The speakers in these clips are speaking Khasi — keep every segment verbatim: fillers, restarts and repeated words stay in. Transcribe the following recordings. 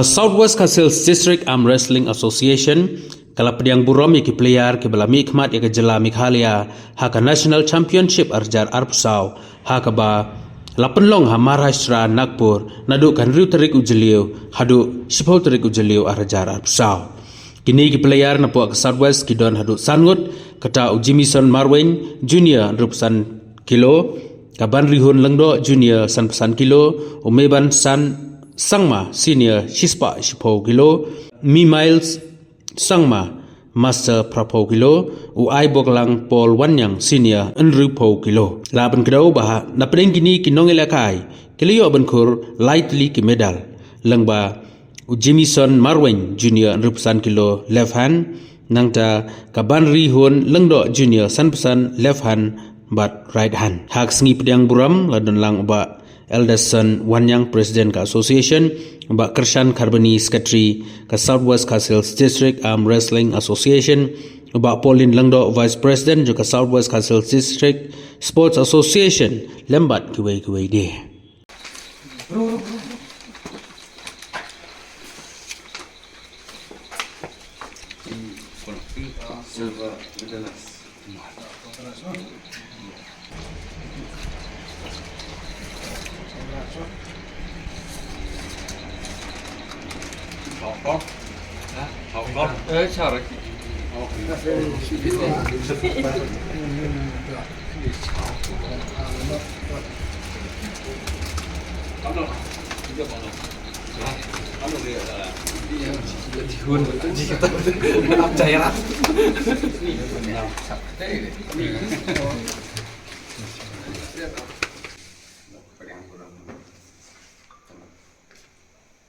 South West Khasi Hills District Arm Wrestling Association ka la pdiang burom ïa ki player kiba la mihkhmat ïa ka jylla Meghalaya ha ka National Championship arhajar arphew saw ha kaba la pynlong ha Maharashtra, Nagpur, naduh ka hynriew tarik u Jylliew haduh shiphew tarik u Jylliew arhajar arphew saw. Kine ki player na poh ka South West ki don haduh san ngut, kata u Jimison Marwein, junior, hynriewphew san kilo, ka Banrihun Lyngdoh, junior, sanphew san kilo, u Meban San Sangma, senior, shispah shiphew kilo, Mimails Sangma, master, phraphew kilo, u Aiboklang Paul Wanyang, senior, hynriewphew kilo. La pynkdew ba ha, napdeng kine ki nongïalehkai ki la ïoh ban khur lai tylli ki medal, lyngba u Jimison Marwein, junior, hynriewphew san kilo, left hand, nangta ka Banrihun Lyngdoh, junior, sanphew san, left hand bad right hand. Ha ka sngi pdiang burom la don lang u Bah Elderson Wanyang, President ka Association, u Bah Kyrshan Kharbani, Secretary ka South West Khasi Hills District Arm Wrestling Association, u Bah Paulin Lyngdoh, Vice President jong ka South West Khasi Hills District Sports Association, lem bad kiwei kiwei de.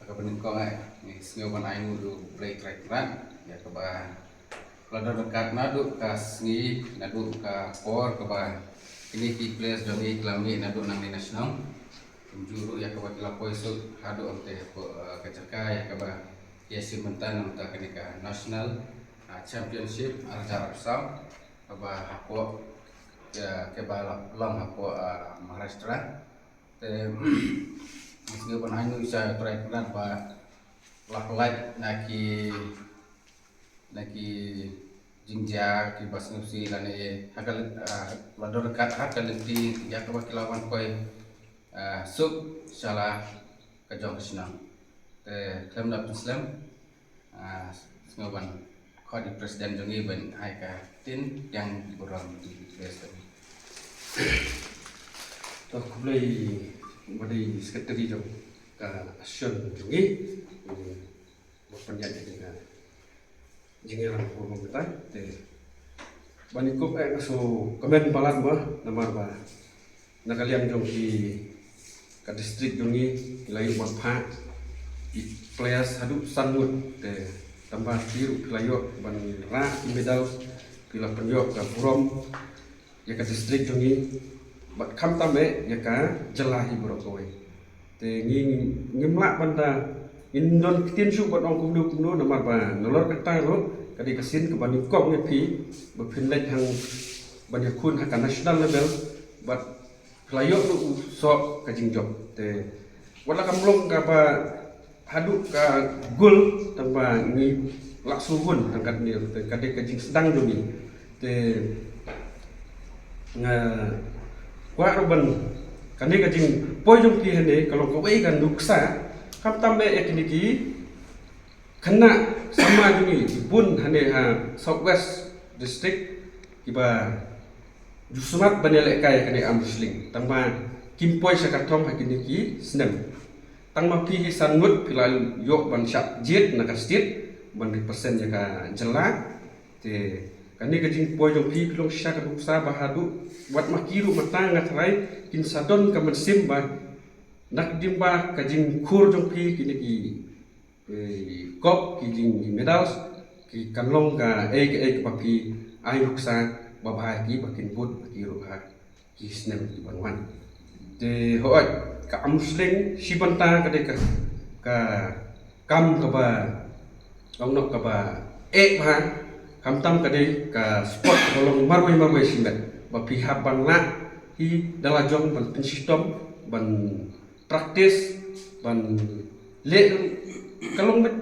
Ha kaba nyngkong eh, ngi sngew ban ai nguh ïa U Blei Trai Kynrad ïa kaba la don ryngkat naduh ka sngi, naduh ka por kaba kine ki players jong ngi ki la mih naduh nangne na shnong. Kumjuh ruh ïa kaba ki la poi suk haduh hangtei hapoh, eh, ka jaka ïa kaba ki ïashim bynta na bynta kane ka National, ah, Championship arhajar arphew saw kaba hapoh, ïa, kaba la long hapoh, ah, Maharashtra. Te ngi sngewbha ban ai nguh ïa U Trai Kynrad ba la pyllait na ki, na ki jingjia kiba sngewsih lane ha ka lyn-, ah, la don ryngkat ha ka lynti ïa kaba ki la wan poi, ah, suk sha la ka jong ka shnong. Te khlem da pynslem, ah, sngew ban khot ïa u President jong ngi ban ai ka ktien pdiang burom ïa u President. To khublei bad ïa u Secretary jong ka Association jong ngi. Ba pynïaid ïa ka jingïalang burom kita te ban ïa kup eh nga shu kmen palat mo namar ba na ka liang jong ki ka district jong ngi la ïoh ban phah ki players haduh san ngut te tangba ki ruh ki la ïoh ban rah ki medal ki la pynïoh ka burom ïa ka district jong ngi bad khamtam eh ïa ka jylla hi baroh kawei. Te ngi ngim lah ban da ngin don ktien shuh ban ong kumno kumno namar ba nalor kata ruh ka dei ka sien kaba nyngkong ïa phi ba phin leit hang ban ïakhun ha ka national level bad phi la ïoh ruh u soh ka jingjop. Te wat la kam long kaba haduh ka goal tangba ngi lah shu hun tang katne te ka dei ka jingsdang jong ngi. Te nga kwah ruh ban kane ka jingpoi jong phi hangne ka long kawei ka nuksa khamtam eh ïa kine ki khynnah samla jong ngi ki bun hangne ha South West District kiba ju smat ban ïalehkai ïa kane arm wrestling tangba kim poi sha ka thong ha kine ki snem. Tang ma phi hi san ngut phi la ïoh ban shah jied na ka state ban represent ïa ka jylla. Te kane ka jingpoi jong phi ka long shisha ka nuksa ba haduh wat ma ki ruh mynta nga tharai kin sa don ka mynsiem ba na ka dei ba ka jingkhur jong phi kine ki, eh, cup ki jing medals ki kan long kaei kaei kaba phi ai nuksa ba bha ïa ki ba kin bud ba ki ruh ha ki snem ki ban wan. Te hooid ka arm wrestling shi bynta ka dei ka, ka kam kaba ong noh kaba eh bha khamtam ka dei ka sport kaba long marwei marwei shimet ba phi hap ban lah hi da la jong ban pynshitom ban practice ban leh Ka long beit,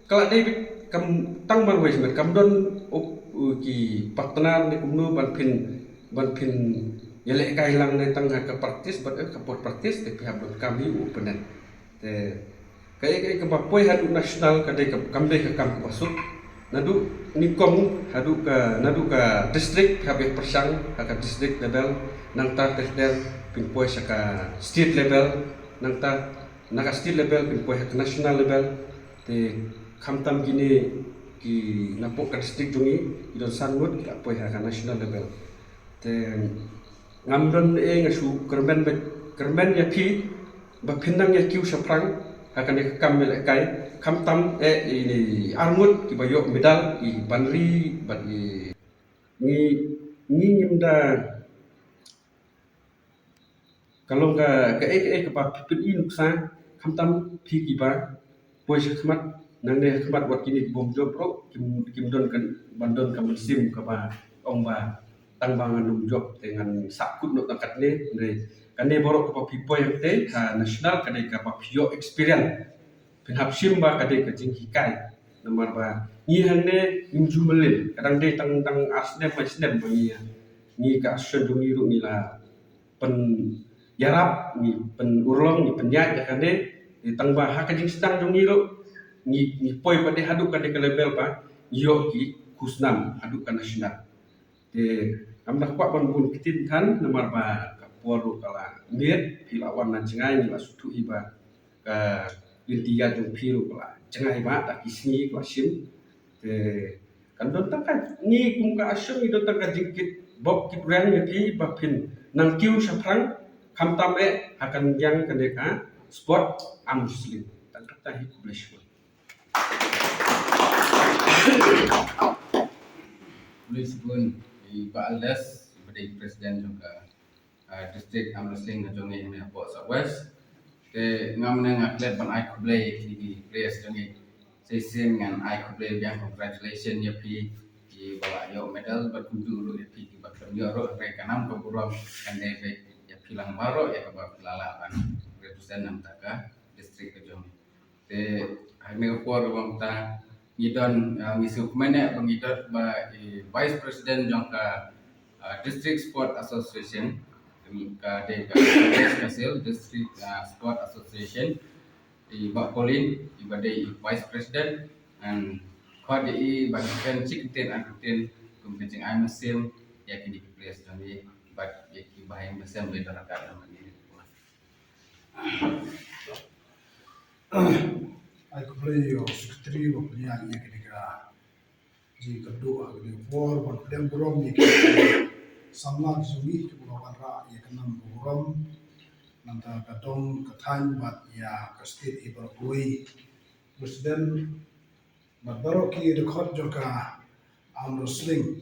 ka la dei beit, kam tang marwei smet, kam don u, u ki partner ne kumno ban pyn, ban pyn ïalehkai lang ne tang ha ka practice, bad eh ka por practice te phi hap ban kam hi u opponent. Te kaei kaei kaba poi haduh national ka dei ka, kam dei ka kam kaba suk. Naduh nyngkong haduh ka, naduh ka district phi hap ïa pyrshang ha ka district level, nangta ter ter phin poi sha ka state level, nangta na ka state level phin poi ha ka national level. Te khamtam kine ki napoh ka district jong ngi, ki don san ngut ki la poi ha ka national level. Te ngam don eh, nga shu kyrmen beit, kyrmen ïa phi ba phin nang ïa kiew shaphrang ha kane ka kam ïalehkai. Khamtam eh, ine i ar ngut kiba ïoh medal, i Banri bad i, ngi, ngi ngim da, ka long ka, kaei kaei kaba phi pyni nuksa, khamtam phi kiba poi sha khmat, nangne ha khmat wat kine ki bym jop ruh kim, kim don kan, ban don ka mynsiem kaba ong ba tang ba ngan ym jop te ngan sahkut noh tang katne. Hynrei kane baroh kaba phi poi hangtei ha national ka dei kaba phi ïoh experience, phin hap shim ba ka dei ka jinghikai. Namar ba ngi hangne ngim ju mlien, ka dang dei tang, tang ar snem mai snem ba ngi, ngi ka association jong ngi ruh ngi la pynïarap, ngi pynurlong, ngi pynïaid ïa kane. Te tang ba ha ka jingsdang jong ngi ruh ngi, ngi poi pat de haduh kane ka level ba ngi ïoh ki khusnam haduh ka national. Te ngam da kwah ban bun ktien than namar ba ka por ruh ka la miet, phi la wan na jngai, ngi la sngewthuh hi ba ka lynti ïaid jong phi ruh ka la jngai ba da ki sngi ka la shim. Te kan don tang ka, ngi kum ka association ngi don tang ka jingkit bok kit rwiang ïa phi ba phin nang kiew shaphrang, khamtam eh ha ka liang kane ka sport arm wrestling. Tang kata hi, khublei shibun. Khublei shibun i Bah Aldes, ba dei president jong ka ah, District Arm Wrestling ka jong ngi hangne hapoh South West. Te ngam ne nga klet ban ai khublei ïa ki players jong ngi. Shisien ngan ai khublei biang, congratulations ïa phi kiba la ïoh medal, bad kumjuh ruh ïa phi kiba khlem ïoh ruh, hynrei ka nam ka burom kan dei beit ïa phi lang baroh ïa kaba phi la lah ban represent na ka bynta ka district ka jong ngi. Te ha kane ka por ba mynta ngi don, ah, ngi sngewkmen eh ba ngi don ba i Vice President jong ka, ah, District Sport Association, ka dei ka West Khasi Hills District, ah, Sport Association, i Bah Colin, iba dei i Vice President, and khot ïa i ban kren shi kyntien ar kyntien kum ka jingai mynsiem ïa kine ki players jong ngi bad ïa ki bahaïing mynsiem ba don ryngkat lem bad ngi. Ai khublei ïa u Secretary ba pynïaid ïa kane ka jingkynduh ha kane ka por, ban pdiang burom ïa ki samla ki jong ngi kiba la wanrah ïa ka nam ka burom na ka bynta ka dong ka thaiñ bad ïa ka state hi baroh kawei. President bad baroh ki dkhot jong ka arm wrestling.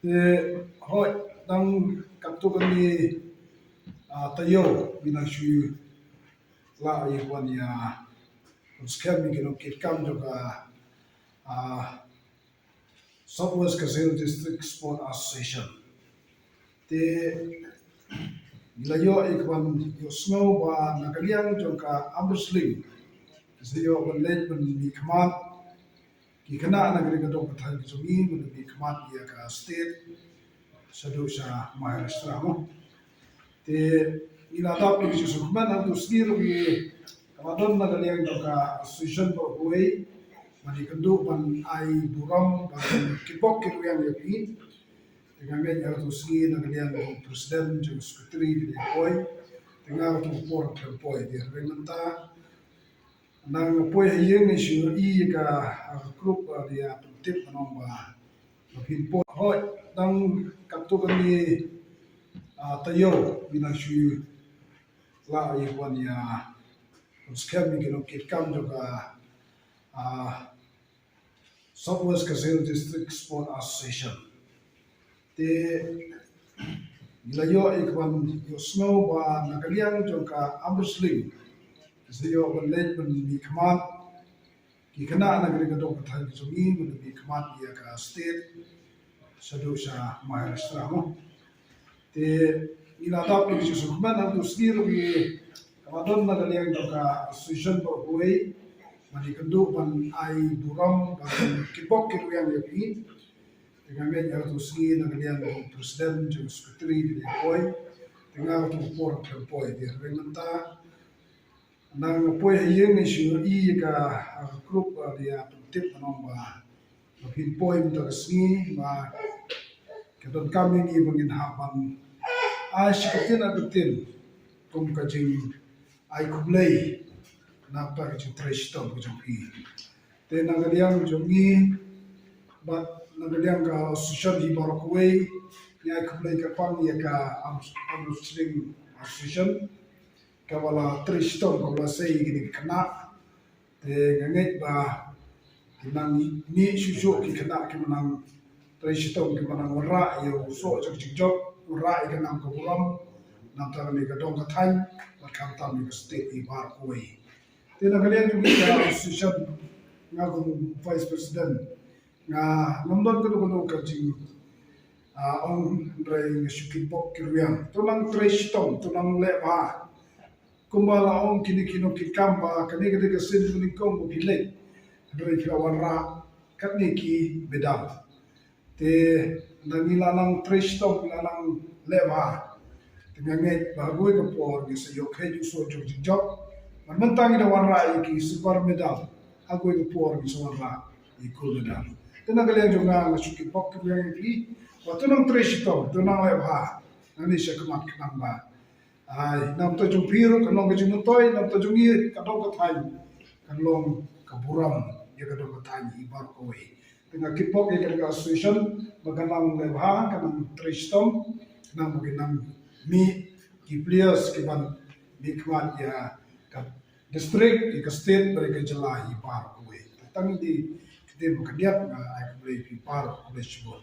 Te hooid, tang katto katne, ah, taïew ngi nang shu lah ïa wan ïa pynskhem ïa ki nongkitkam jong ka, ah, South West Khasi Hills District Sport Association. Te ngi la ïoh ïa ka ban ïohsngew ba na ka liang jong ka arm wrestling ki sa ïoh ban leit ban mihkhmat, ki khynnah na ka ri ka dong ka thaiñ ka jong ngi, ban mihkhmat ïa ka state shaduh sha Maharashtra mo. Te ngi la dap ïa ka jingsngewkmen, hangto sngi ruh ngi, ka la don na ka liang jong ka association baroh kawei ban ïakynduh ban ai burom, ban kitbok kitrwiang ïa phi. Te nga ngeit hangto sngi na ka liang jong u president, jong u secretary, ka dei poi. Te nga hangto ka por khlem poi, te hynrei mynta nang poi ha ïing ngi shu ïohi ïa ka, ah, group, ah, ïa pyntip ban ong ba phin poi. Hooid, tang katto katne, ah, taïew ngi nang shu lah ïa wan ïa pynskhem ïa ki nongkitkam jong ka, ah, South West Khasi Hills District Sport Association. Te ngi la ïoh ïa ka ban ïohsngew ba na ka liang jong ka arm wrestling ki sa ïoh ban leit ban mihkhmat, ki khynnah na ka ri ka dong ka thaiñ ka jong ngi, ban mihkhmat ïa ka state shaduh sha Maharashtra mo. Te ngi la dap ïa ka jingsngewkmen, hangto sngi ruh ngi, ka la don na ka liang jong ka association baroh kawei ban ïakynduh, ban ai burom, ban kitbok kitrwiang ïa phi. Te nga ngeit ha katu ka sngi na ka liang u president jong u secretary ki dei poi. Te nga ha katu ka por khlem poi, te hynrei mynta nang poi ha ïing, ngi shu ïohi ïa ka, ha ka group, ba dei ïa pyntip, nong ba ba phin poi mynta ka sngi, ba ka donkam ïa ngi ba ngin hap ban ai shi kyntien ar kyntien kum ka jingai khublei na ka bynta ka jingtrei shitom ka jong phi. Te na ka liang jong ngi bad na ka liang ka association hi baroh kawei, ngi ai khublei kyrpang ïa ka Arm, Arm Wrestling Association kaba la trei shitom, kaba la sei ïa kine ki khynnah. Te nga ngeit ba ki nang mih shuh shuh ki khynnah kiba nang trei shitom, kiba nang wanrah ïa u soh jong ka jingjop, wanrah ïa ka nam ka burom na ka bynta ka dong ka thaiñ bad khamtam ïa ka state hi baroh kawei. Te na ka liang jong ka association, nga kum vice president, nga ngam don kano kano ka jing, ah, ong, hynrei nga shu kitbok kitrwiang. To nang trei shitom, to nang leh bha. Kumba la ong kine ki nongkitkam ba kane ka dei ka sien kaba nyngkong ba phi leit, hynrei phi la wanrah katne ki medal. Te ngi la nang trei shitom, ngi la nang leh bha. Te nga ngeit ba ha kawei ka por ngi sa ïoh kheit ïa u soh jong ka jingjop. Bad mynta ngi da wanrah ïa ki silver medal, ha kawei ka por ngi sa wanrah ïa ki gold medal. Te na ka liang jong nga, nga shu kitbok kitrwiang ïa phi ba to nang trei shitom, to nang leh bha. Nangne sha khmat khnang ba ai, na ka bynta jong phi ruh kan long ka jingmyntoi, na ka bynta jong ngi ka dong ka thaiñ kan long ka burom ïa ka dong ka thaiñ hi baroh kawei. Te nga kitbok ïa ka association ba kan nang leh bha, kan nang trei shitom, kan nang, ba kan nang mih ki players kiban mihkhmat ïa ka district, ïa ka state bad ïa ka jylla hi baroh kawei. Te tang ïa kine ki ktien ba khyndiat, nga ai khublei ïa phi baroh, khublei shibun.